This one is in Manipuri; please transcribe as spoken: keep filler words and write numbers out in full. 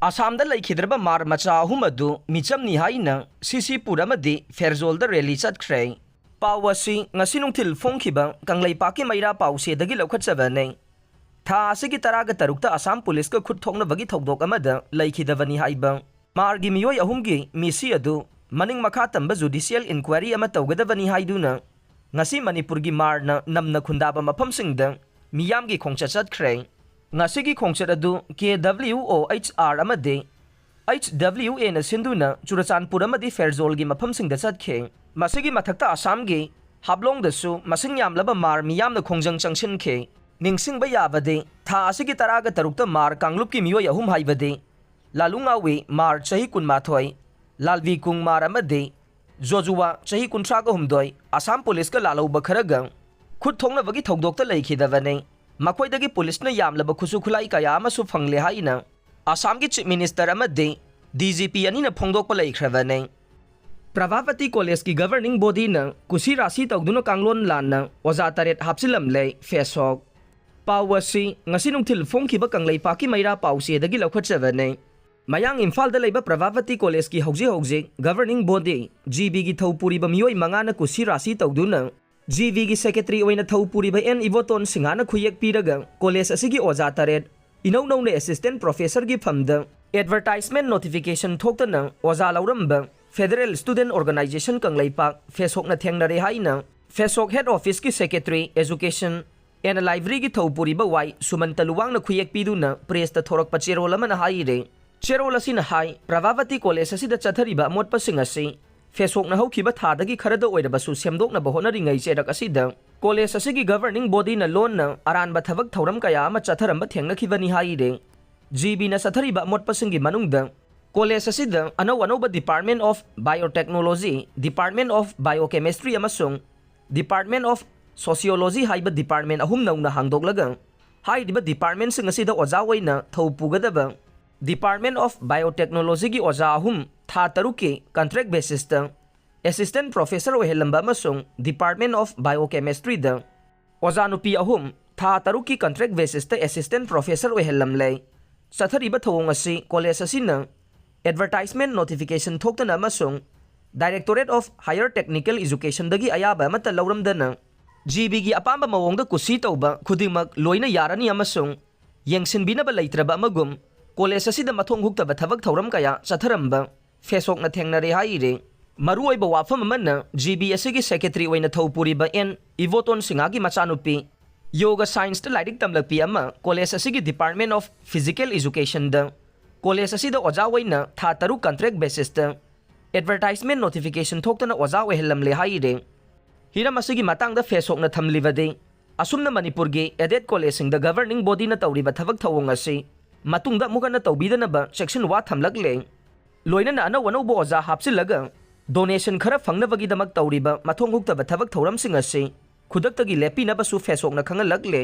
ꯑꯁꯥꯝꯗ ꯂꯩꯈꯤꯗ꯭ꯔꯕ ꯃꯥꯔ ꯃꯆꯥ ꯑꯍꯨꯝ ꯑꯗꯨ ꯃꯤꯆꯝꯅꯤ ꯍꯥꯏꯅ ꯁꯤꯁꯤꯄꯨꯔ ꯑꯃꯗꯤ ꯐꯦꯔꯖꯣꯜꯗ ꯔꯦꯂꯤ ꯆꯠꯈ꯭ꯔꯦ꯫ ꯄꯥꯎ ꯑꯁꯤ ꯉꯁꯤ ꯅꯨꯡꯊꯤꯜ ꯐꯣꯡꯈꯤꯕ ꯀꯪꯂꯩꯄꯥꯛꯀꯤ ꯃꯩꯔꯥ ꯄꯥꯎꯆꯦꯗꯒꯤ ꯂꯧꯈꯠꯆꯕꯅꯤ꯫ ꯊꯥ ꯑꯁꯤꯒꯤ ꯇꯔꯥꯒ ꯇꯔꯨꯛꯇ ꯑꯁꯥꯝ ꯄꯨꯂꯤꯁꯀ ꯈꯨꯠ ꯊꯣꯛꯅꯕꯒꯤ ꯊꯧꯗꯣꯛ ꯑꯃꯗ ꯂꯩꯈꯤꯗꯕꯅꯤ ꯍꯥꯏꯕ ꯃꯥꯔꯒꯤ ꯃꯤꯑꯣꯏ ꯑꯍꯨꯝꯒꯤ ꯃꯤꯁꯤ ꯑꯗꯨ ꯃꯅꯤꯡ ꯃꯈꯥ ꯇꯝꯕ ꯖꯨꯗꯤꯁꯤꯌꯦꯜ ꯏꯟꯀ꯭ꯋꯥꯏꯔꯤ ꯑꯃ ꯇꯧꯒꯗꯕꯅꯤ ꯍꯥꯏꯗꯨꯅ ꯉꯁꯤ ꯃꯅꯤꯄꯨꯔꯒꯤ ꯃꯥꯔꯅ ꯅꯝꯅ ꯈꯨꯟꯗꯥꯕ ꯃꯐꯝꯁꯤꯡꯗ ꯃꯤꯌꯥꯝꯒꯤ ꯈꯣꯡꯆꯠ ꯆꯠꯈ꯭ꯔꯦ꯫ ꯉꯁꯤꯒꯤ ꯈꯣꯡꯆꯠ ꯑꯗꯨ ꯀꯦ ꯗꯕ꯭ꯂꯤꯎ ꯑꯣ ꯑꯩꯆ ꯑꯥꯔ ꯑꯃꯗꯤ ꯑꯩꯆ ꯗꯕ꯭ꯂꯤꯎ ꯑꯦꯅ ꯁꯤꯟꯗꯨꯅ ꯆꯨꯔꯆꯥꯟꯄꯨꯔ ꯑꯃꯗꯤ ꯐꯦꯔꯖꯣꯜꯒꯤ ꯃꯐꯝꯁꯤꯡꯗ ꯆꯠꯈꯤ꯫ ꯃꯁꯤꯒꯤ ꯃꯊꯛꯇ ꯑꯁꯥꯝꯒꯤ ꯍꯥꯞꯂꯣꯡꯗꯁꯨ ꯃꯁꯤꯡ ꯌꯥꯝꯂꯕ ꯃꯥꯔ ꯃꯤꯌꯥꯝꯅ ꯈꯣꯡꯖꯪ ꯆꯪꯁꯤꯟꯈꯤ꯫ ꯅꯤꯡꯁꯤꯡꯕ ꯌꯥꯕꯗꯤ, ꯊꯥ ꯑꯁꯤꯒꯤ ꯇꯔꯥꯒ ꯇꯔꯨꯛꯇ ꯃꯥꯔ ꯀꯥꯡꯂꯨꯞꯀꯤ ꯃꯤꯑꯣꯏ ꯑꯍꯨꯝ ꯍꯥꯏꯕꯗꯤ ꯂꯥꯂꯨꯉꯥꯋꯤ ꯃꯥꯔ ꯆꯍꯤ ꯀꯨꯟꯃꯥꯊꯣꯏ, ꯂꯥꯜꯕꯤ ꯀꯨꯡ ꯃꯥꯔ ꯑꯃꯗꯤ ꯖꯣꯖꯨꯋꯥ ꯆꯍꯤ ꯀꯨꯟꯊ꯭ꯔꯥꯒ ꯍꯨꯝꯗꯣꯏ ꯑꯁꯥꯝ ꯄꯨꯂꯤꯁꯀ ꯂꯥꯜꯍꯧꯕ ꯈꯔꯒ ꯈꯨꯠ ꯊꯣꯛꯅꯕꯒꯤ ꯊꯧꯗꯣꯛꯇ ꯂꯩꯈꯤꯗꯕꯅꯤ꯫ ꯃꯈꯣꯏꯗꯒꯤ ꯄꯨꯂꯤꯁꯅ ꯌꯥꯝꯂꯕ ꯈꯨꯠꯁꯨ ꯈꯨꯠꯂꯥꯏ ꯀꯌꯥ ꯑꯃꯁꯨ ꯐꯪꯂꯦ ꯍꯥꯏꯅ ꯑꯁꯥꯝꯒꯤ ꯆꯤꯐ ꯃꯤꯅꯤꯁꯇꯔ ꯑꯃꯗꯤ ꯗꯤ ꯖꯤ ꯄꯤ ꯑꯅꯤꯅ ꯐꯣꯡꯗꯣꯛꯄ ꯂꯩꯈ꯭ꯔꯕꯅꯤ꯫ ꯄ꯭ꯔꯚꯥꯄꯇꯤ ꯀꯣꯂꯦꯖꯀꯤ ꯒꯚꯔꯅꯤꯡ ꯕꯣꯗꯤꯅ ꯀꯨꯁꯤ ꯔꯥꯁꯤ ꯇꯧꯗꯨꯅ ꯀꯥꯡꯂꯣꯟ ꯂꯥꯟꯅ ꯑꯣꯖꯥ ꯇꯔꯦꯠ ꯍꯥꯞꯆꯤꯜꯂꯝꯂꯦ ꯐꯦꯁꯣꯛ꯫ ꯄꯥꯎ ꯑꯁꯤ ꯉꯁꯤ ꯅꯨꯡꯊꯤꯜ ꯐꯣꯡꯈꯤꯕ ꯀꯪꯂꯩꯄꯥꯛꯀꯤ ꯃꯩꯔꯥ ꯄꯥꯎꯆꯦꯗꯒꯤ ꯂꯧꯈꯠꯆꯕꯅꯤ꯫ ꯃꯌꯥꯡ ꯏꯝꯐꯥꯜꯗ ꯂꯩꯕ ꯄ꯭ꯔꯚꯥꯄꯇꯤ ꯀꯣꯂꯦꯖꯀꯤ ꯍꯧꯖꯤꯛ ꯍꯧꯖꯤꯛ ꯒꯚꯔꯅꯤꯡ ꯕꯣꯗꯤ ꯖꯤ ꯕꯤꯒꯤ ꯊꯧ ꯄꯨꯔꯤꯕ ꯃꯤꯑꯣꯏ ꯃꯉꯥꯅ ꯀꯨꯁꯤ ꯔꯥꯁꯤ ꯇꯧꯗꯨꯅ ꯖꯤ ꯕꯤꯒꯤ ꯁꯦꯀ꯭ꯔꯦꯇꯔꯤ ꯑꯣꯏꯅ ꯊꯧ ꯄꯨꯔꯤꯕ ꯑꯦꯟ ꯏꯕꯣꯇꯣꯟ ꯁꯤꯡꯍꯥꯅ ꯈꯨꯌꯦꯛ ꯄꯤꯔꯒ ꯀꯣꯂꯦꯖ ꯑꯁꯤꯒꯤ ꯑꯣꯖꯥ ꯇꯔꯦꯠ ꯏꯅꯧ ꯅꯧꯅ ꯑꯦꯁꯤꯁꯇꯦꯟꯠ ꯄ꯭ꯔꯣꯐꯦꯁꯔꯒꯤ ꯐꯝꯗ ꯑꯦꯗꯚꯔꯇꯥꯏꯖꯃꯦꯟꯠ ꯅꯣꯇꯤꯐꯤꯀꯦꯁꯟ ꯊꯣꯛꯇꯅ ꯑꯣꯖꯥ ꯂꯧꯔꯝꯕ ꯐꯦꯗꯔꯦꯜ ꯁ꯭ꯇꯨꯗꯦꯟꯠ ꯑꯣꯔꯒꯅꯥꯏꯖꯦꯁꯟ ꯀꯪꯂꯩꯄꯥꯛ ꯐꯦꯁꯣꯛꯅ ꯊꯦꯡꯅꯔꯦ ꯍꯥꯏꯅ ꯐꯦꯁꯣꯛ ꯍꯦꯗ ꯑꯣꯐꯤꯁꯀꯤ ꯁꯦꯀ꯭ꯔꯦꯇꯔꯤ ꯑꯦꯖꯨꯀꯦꯁꯟ ꯑꯦꯟ ꯂꯥꯏꯕ꯭ꯔꯦꯔꯤꯒꯤ ꯊꯧ ꯄꯨꯔꯤꯕ ꯋꯥꯏ ꯁꯨꯃꯟꯇ ꯂꯨꯋꯥꯡꯅ ꯈꯨꯌꯦꯛ ꯄꯤꯗꯨꯅ ꯄ꯭ꯔꯦꯁꯇ ꯊꯣꯔꯛꯄ ꯆꯦꯔꯣꯜ ꯑꯃꯅ ꯍꯥꯏꯔꯦ꯫ ꯆꯦꯔꯣꯜ ꯑꯁꯤꯅ ꯍꯥꯏ, ꯄ꯭ꯔꯚꯥꯕꯇꯤ ꯀꯣꯂꯦꯖ ꯑꯁꯤꯗ ꯆꯠꯊꯔꯤꯕ ꯑꯃꯣꯠꯄꯁꯤꯡ ꯑꯁꯤ ꯐꯦꯁꯣꯛꯅ ꯍꯧꯈꯤꯕ ꯊꯥꯗꯒꯤ ꯈꯔꯗ ꯑꯣꯏꯔꯕꯁꯨ ꯁꯦꯝꯗꯣꯛꯅꯕ ꯍꯣꯠꯅꯔꯤꯉꯩ ꯆꯩꯔꯛ ꯑꯁꯤꯗ ꯀꯣꯂꯦꯖ ꯑꯁꯤꯒꯤ ꯒꯚꯔꯅꯤꯡ ꯕꯣꯗꯤꯅ ꯂꯣꯟꯅ ꯑꯔꯥꯟꯕ ꯊꯕꯛ ꯊꯧꯔꯝ ꯀꯌꯥ ꯑꯃ ꯆꯠꯊꯔꯝꯕ ꯊꯦꯡꯅꯈꯤꯕꯅꯤ ꯍꯥꯏꯔꯦ꯫ ꯖꯤ ꯕꯤꯅ ꯆꯠꯊꯔꯤꯕ ꯑꯃꯣꯠꯄꯁꯤꯡꯒꯤ ꯃꯅꯨꯡꯗ ꯀꯣꯂꯦꯖ ꯑꯁꯤꯗ ꯑꯅꯧ ꯑꯅꯧꯕ Department of Biotechnology, Department of Biochemistry ꯑꯃꯁꯨꯡ Department of Sociology ꯍꯥꯏꯕ ꯗꯤꯄꯥꯔꯠꯃꯦꯟ ꯑꯍꯨꯝ ꯅꯧꯅ ꯍꯥꯡꯗꯣꯛꯂꯒ ꯍꯥꯏꯔꯤꯕ ꯗꯤꯄꯥꯔꯠꯃꯦꯟꯁꯤꯡ ꯑꯁꯤꯗ ꯑꯣꯖꯥ ꯑꯣꯏꯅ ꯊꯧ ꯄꯨꯒꯗꯕ Department of Biotechnologyꯒꯤ ꯑꯣꯖꯥ ꯑꯍꯨꯝ ꯊꯥ ꯇꯔꯨꯛꯀꯤ ꯀꯟꯇ꯭ꯔꯦꯛ ꯕꯦꯁꯤꯁꯇ ꯑꯦꯁꯤꯁꯇꯦꯟꯠ ꯄ꯭ꯔꯣꯐꯦꯁꯔ ꯑꯣꯏꯍꯜꯂꯝꯕ ꯑꯃꯁꯨꯡ Department of Biochemistryꯗ ꯑꯣꯖꯥ ꯅꯨꯄꯤ ꯑꯍꯨꯝ ꯊꯥ ꯇꯔꯨꯛꯀꯤ ꯀꯟꯇ꯭ꯔꯦꯛ ꯕꯦꯁꯤꯁꯇ ꯑꯦꯁꯤꯁꯇꯦꯟꯠ ꯄ꯭ꯔꯣꯐꯦꯁꯔ ꯑꯣꯏꯍꯜꯂꯝꯂꯦ꯫ ꯆꯠꯊꯔꯤꯕ ꯊꯧꯑꯣꯡ ꯑꯁꯤ ꯀꯣꯂꯦꯖ ꯑꯁꯤꯅ advertisement notification ꯊꯣꯛꯇꯅ ꯑꯃꯁꯨꯡ Directorate of Higher Technical Educationꯗꯒꯤ ꯑꯌꯥꯕ ꯑꯃꯠꯇ ꯂꯧꯔꯝꯗꯅ ꯖꯤꯕꯤꯒꯤ ꯑꯄꯥꯝꯕ ꯃꯑꯣꯡꯗ ꯀꯨꯁꯤ ꯇꯧꯕ ꯈꯨꯗꯤꯡꯃꯛ ꯂꯣꯏꯅ ꯌꯥꯔꯅꯤ ꯑꯃꯁꯨꯡ ꯌꯦꯡꯁꯤꯟꯕꯤꯅꯕ ꯂꯩꯇ꯭ꯔꯕ ꯑꯃꯒꯨꯝ ꯀꯣꯂꯦꯖ ꯑꯁꯤꯗ ꯃꯊꯣꯡ ꯍꯨꯛꯇꯕ ꯊꯕꯛ ꯊꯧꯔꯝ ꯀꯌꯥ ꯆꯠꯊꯔꯝꯕ ꯐꯦꯁꯣꯛꯅ ꯊꯦꯡꯅꯔꯦ ꯍꯥꯏꯔꯤ꯫ ꯃꯔꯨꯑꯣꯏꯕ ꯋꯥꯐꯝ ꯑꯃꯅ ꯖꯤꯕꯤ ꯑꯁꯤꯒꯤ ꯁꯦꯀ꯭ꯔꯦꯇꯔꯤ ꯑꯣꯏꯅ ꯊꯧ ꯄꯨꯔꯤꯕ ꯑꯦꯟ ꯏꯕꯣꯇꯣꯟ ꯁꯤꯡꯍꯒꯤ ꯃꯆꯥꯅꯨꯄꯤ ꯌꯣꯒ ꯁꯥꯏꯟꯁꯇ ꯂꯥꯏꯔꯤꯛ ꯇꯝꯂꯛꯄꯤ ꯑꯃ ꯀꯣꯂꯦꯖ ꯑꯁꯤꯒꯤ Department of Physical Educationꯗ ꯀꯣꯂꯦꯖ ꯑꯁꯤꯗ ꯑꯣꯖꯥ ꯑꯣꯏꯅ ꯊꯥ ꯇꯔꯨꯛ contract basisꯇ advertisement notification ꯊꯣꯛꯇꯅ ꯑꯣꯖꯥ ꯑꯣꯏꯍꯜꯂꯝꯂꯦ ꯍꯥꯏꯔꯤ꯫ ꯍꯤꯔꯝ ꯑꯁꯤꯒꯤ ꯃꯇꯥꯡꯗ ꯐꯦꯁꯣꯛꯅ ꯊꯝꯂꯤꯕꯗꯤ, ꯑꯁꯨꯝꯅ ꯃꯅꯤꯄꯨꯔꯒꯤ aided ꯀꯣꯂꯦꯖꯁꯤꯡꯗ governing bodyꯅ ꯇꯧꯔꯤꯕ ꯊꯕꯛ ꯊꯧꯑꯣꯡ ꯑꯁꯤ ꯃꯇꯨꯡꯗ ꯑꯃꯨꯛ ꯍꯟꯅ ꯇꯧꯕꯤꯗꯅꯕ ꯆꯦꯛꯁꯤꯟ ꯋꯥ ꯊꯝꯂꯛꯂꯦ꯫ ꯂꯣꯏꯅꯅ ꯑꯅꯧ ꯑꯅꯧꯕ ꯑꯣꯖꯥ ꯍꯥꯞꯆꯤꯜꯂꯒ donation ꯈꯔ ꯐꯪꯅꯕꯒꯤꯗꯃꯛ ꯇꯧꯔꯤꯕ ꯃꯊꯣꯡ ꯍꯨꯛꯇꯕ ꯊꯕꯛ ꯊꯧꯔꯝꯁꯤꯡ ꯑꯁꯤ ꯈꯨꯗꯛꯇꯒꯤ ꯂꯦꯞꯄꯤꯅꯕꯁꯨ ꯐꯦꯁꯣꯛꯅ ꯈꯪꯍꯜꯂꯛꯂꯦ꯫